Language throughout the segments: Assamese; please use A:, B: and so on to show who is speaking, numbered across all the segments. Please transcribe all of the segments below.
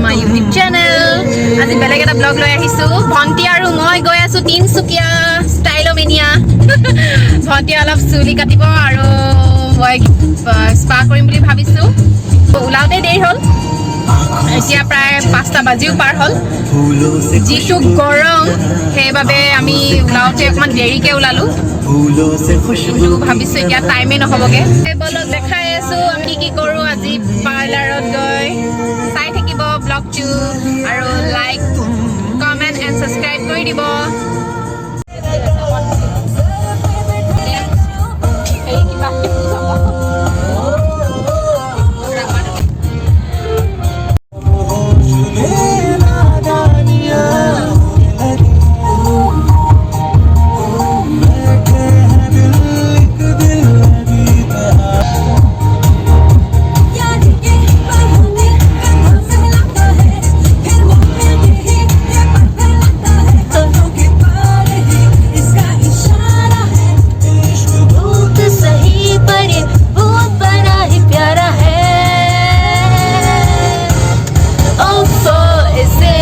A: My YouTube channel. আজি বেলেগ এটা ব্লগ লৈ আহিছোঁ। ভণ্টি আৰু মই গৈ আছোঁ তিনচুকীয়া ষ্টাইলমেনিয়া। ভণ্টিয়ে অলপ চুলি কাটিব আৰু মই স্পা কৰিম বুলি ভাবিছোঁ। ওলাওঁতে দেৰি হ'ল, এতিয়া প্ৰায় 5টা বাজিও পাৰ হ'ল। যিটো গৰম, সেইবাবে আমি ওলাওঁতে অকণমান দেৰিকৈ ওলালোঁ, কিন্তু ভাবিছোঁ এতিয়া টাইমেই নহ'বগৈ। বলক, দেখাই আছোঁ আমি কি কৰোঁ আজি পাৰ্লাৰত গৈ। চাই থাকিব ব্লগটো আৰু লাইক, কমেণ্ট এণ্ড ছাবস্ক্ৰাইব কৰি দিব। এই কিবা।
B: यार ये पलों में कंधों से मिलाता है, फिर वो मिलते ही ये पर फैलाता है। आंखों के पार ही इसका इशारा है।
C: भूत सही पर ये भूत बड़ा ही प्यारा है। ओफो, इसे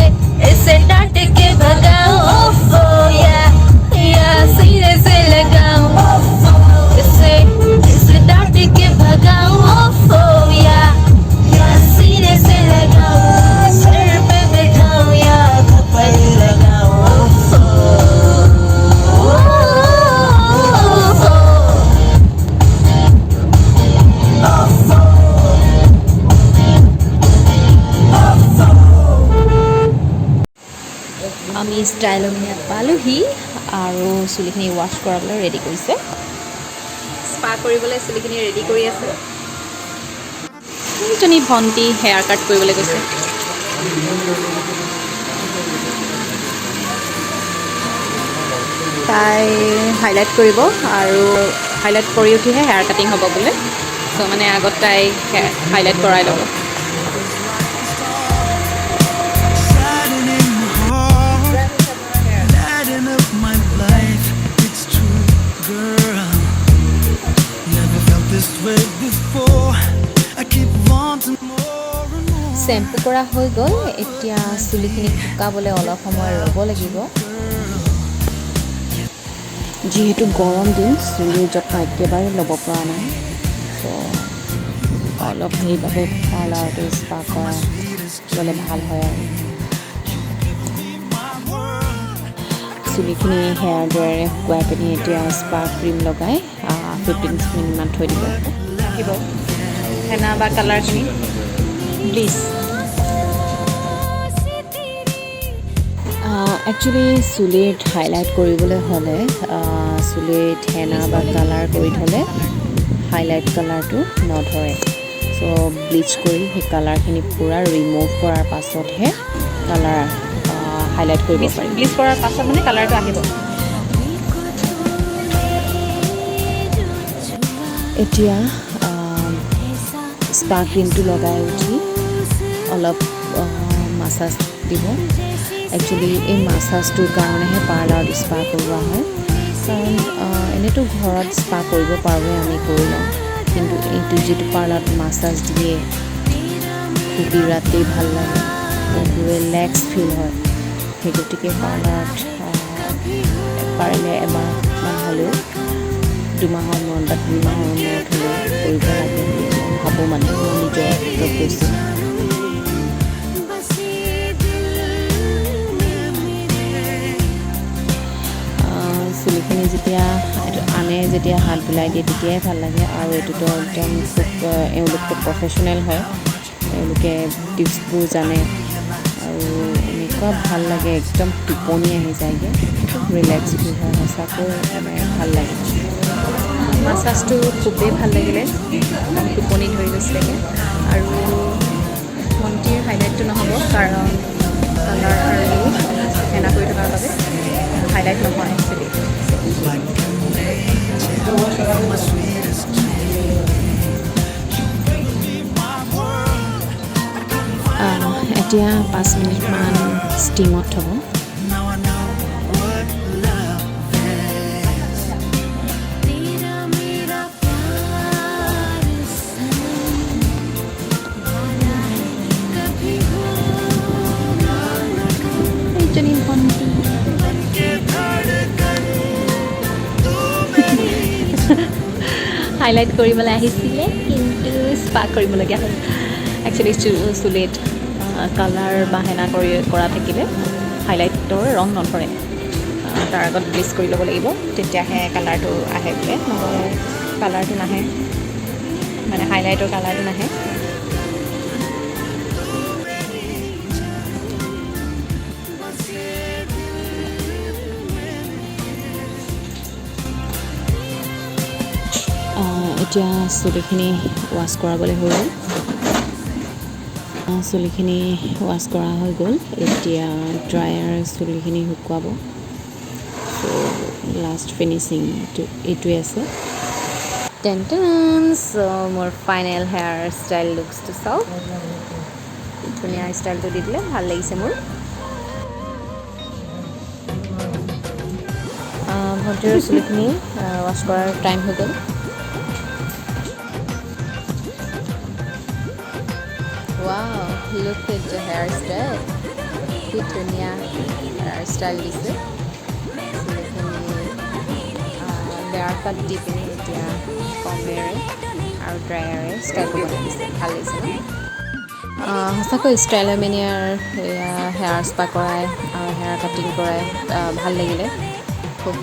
C: इसे डांट के भगाओ। ओफो, या सीने से लगाओ। इसे इसे डांट के भगाओ। ओफो, या सीने से लगाओ, सर पे बिठाओ या थप्पड़ लगाओ। ओफो, ओफो।
D: আমি ষ্টাইলমেনিয়াত পালোহি আৰু চুলিখিনি ৱাছ কৰাবলৈ ৰেডি কৰিছে।
A: স্পা কৰিবলৈ চুলিখিনি ৰেডি কৰি আছে। দুজনী ভণ্টি হেয়াৰ কাট কৰিবলৈ গৈছে। তাই হাইলাইট কৰিব আৰু হাইলাইট কৰি উঠিহে হেয়াৰ কাটিং হ'ব বোলে। চ' মানে আগত তাই হাইলাইট কৰাই ল'ব।
E: Shining in my heart, lighting up my life. It's true, girl. Never felt this way before. I keep wanting more and more.
D: Shampoo কৰা হৈ গ'ল। এতিয়া চুলিখিনি শুকাবলৈ অলপ সময় ৰ'ব লাগিব। যিহেতু গৰম দিন, চুলিৰ যত্ন একেবাৰে ল'ব পৰা নাই। চ' অলপ সেইবাবে পাৰ্লাৰতে স্পা কৰা ল'লে ভাল হয়। আৰু চুলিখিনি হেয়াৰ ড্ৰায়াৰে শুকুৱাই পিনি এতিয়া স্পা ক্ৰীম লগাই 15 মিনিটমান থৈ দিব।
A: আহিব হেনা বা কালাৰখিনি ব্লিচ।
D: একচুৱেলি চুলিত হাইলাইট কৰিবলৈ হ'লে, চুলিত হেনা বা কালাৰ কৰি থ'লে হাইলাইট কালাৰটো নধৰে। চ' ব্লিচ কৰি সেই কালাৰখিনি পূৰা ৰিমুভ কৰাৰ পাছতহে কালাৰ হাইলাইট কৰিব পাৰি।
A: ব্লিচ কৰাৰ পাছত মানে কালাৰটো আহিব।
D: এতিয়া স্পা ক্ৰীমটো লগাই উঠি অলপ মাছাজ দিব। একচুৱেলি এই মাছাজটোৰ কাৰণেহে পাৰ্লাৰত স্পা কৰোৱা হয়, কাৰণ এনেইতো ঘৰত স্পা কৰিব পাৰোঁৱে, আমি কৰি লওঁ, কিন্তু এইটো যিটো পাৰ্লাৰত মাছাজ দিয়ে, খুব বিৰাটেই ভাল লাগে, বহুত ৰিলেক্স ফিল হয়। সেই গতিকে পাৰ্লাৰত পাৰিলে এবাৰমান হ'লেও, 2 মাহৰ মূৰত বা 3 মাহৰ মূৰত হ'লেও কৰিব লাগে বুলি মই ভাবোঁ। মানে মই নিজৰ ক্ষেত্ৰত কৈছোঁ।
C: बसे दिल में मेरे।
D: চুলিখিনি যেতিয়া এইটো আনে, যেতিয়া হাত বুলাই দিয়ে, তেতিয়াই ভাল লাগে। আৰু এইটোতো একদম খুব এওঁলোকতো প্ৰফেশ্যনেল হয়, এওঁলোকে টিপছবোৰ জানে আৰু এনেকুৱা ভাল লাগে, একদম টোপনি আহি যায়গৈ, খুব ৰিলেক্স ফিল হয়। সঁচাকৈ মানে ভাল লাগে।
A: মাছাজটো খুবেই ভাল লাগিলে, একদম টোপনি ধৰি গৈছিলেগৈ। আৰু ভণ্টিৰ হাইলাইটটো নহ'ব, কাৰণ কালাৰ আৰু হেনা কৰি থকাৰ বাবে হাইলাইট নহয় actually.
E: Like an angel, my sweetest dream. You be my world.
D: এতিয়া 5 মিনিটমান ষ্টিমত থ'ব।
E: Now I know what love is.
C: तेरा मेरा प्यार सनम, वादा है कभी हो
A: হাইলাইট কৰিবলৈ আহিছিলে, কিন্তু স্পা কৰিবলগীয়া হ'ল। একচুৱেলি চুলিত কালাৰ বা হেনা কৰা থাকিলে হাইলাইটৰ ৰং নধৰে। তাৰ আগত ব্লিচ কৰি ল'ব লাগিব, তেতিয়াহে কালাৰটো আহে বোলে। নহ'লে কালাৰটো নাহে, মানে হাইলাইটৰ কালাৰটো নাহে।
D: এতিয়া চুলিখিনি ৱাছ কৰাবলৈ হৈ গ'ল। চুলিখিনি ৱাছ কৰা হৈ গ'ল। এতিয়া ড্ৰায়াৰ চুলিখিনি শুকুৱাব। চ' লাষ্ট ফিনিচিংটো এইটোৱে আছে।
A: টেন চ' মোৰ ফাইনেল হেয়াৰ ষ্টাইল লুকছটো চাওক। কি ধুনীয়া ষ্টাইলটো দি দিলে, ভাল লাগিছে মোৰ।
D: ভণ্টিৰ চুলিখিনি ৱাছ কৰাৰ টাইম হৈ গ'ল।
A: Wow, look at the hair style. কি ধুনীয়া হেয়াৰ ষ্টাইল দিছে। চুলিখিনি লেয়াৰ কাট দি পিনি এতিয়া কমেৰে আৰু ড্ৰায়াৰে ষ্টাইলটো বনাই দিছে। ভাল লাগিছে ন?
D: সঁচাকৈ ষ্টাইলমেনিয়াৰ এয়া হেয়াৰ স্পা কৰাই আৰু হেয়াৰ কাটিং কৰাই ভাল লাগিলে। খুব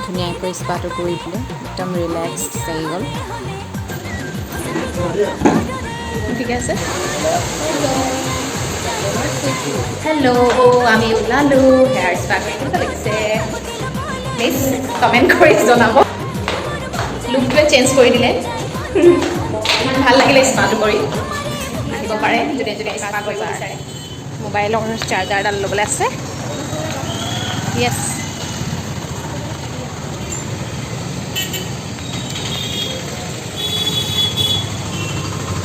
D: ধুনীয়াকৈ স্পাটো কৰি দিলে, একদম ৰিলেক্স লাগি গ'ল।
A: ঠিকে আছে। হেল্ল', আমি ওলালোঁ। হেয়াৰ স্পা কৰি কেনেকুৱা লাগিছে, প্লিজ কমেণ্ট কৰি জনাব। লুকটোৱে চেঞ্জ কৰি দিলে। ইমান ভাল লাগিলে স্পাটো কৰি। আহিব পাৰে যোনে যোনে স্পা কৰিব বিচাৰে। মোবাইলৰ চাৰ্জাৰডাল ল'বলৈ আছে। য়েছ।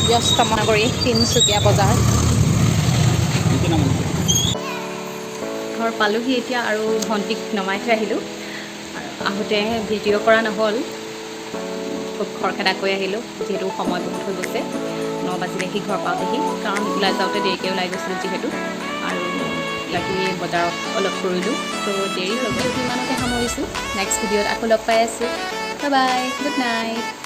A: ব্যস্ত মহানগৰী তিনিচুকীয়া বজাৰ। ঘৰ পালোহি এতিয়া আৰু ভণ্টিক নমাই থৈ আহিলোঁ। আৰু আহোঁতে ভিডিঅ' কৰা নহ'ল, খুব খৰখেদাকৈ আহিলোঁ, যিহেতু সময় বহুত হৈ গৈছে। 9 বাজিলে সি ঘৰ পাওঁতেহি, কাৰণ ওলাই যাওঁতে দেৰিকৈ ওলাই গৈছিলোঁ যিহেতু, আৰু বাকী বজাৰত অলপ কৰিলোঁ, ত' দেৰি হৈ গ'ল। ইমানতে সামৰিছোঁ। নেক্সট ভিডিঅ'ত আকৌ লগ পাই আছোঁ। Bye bye, good night.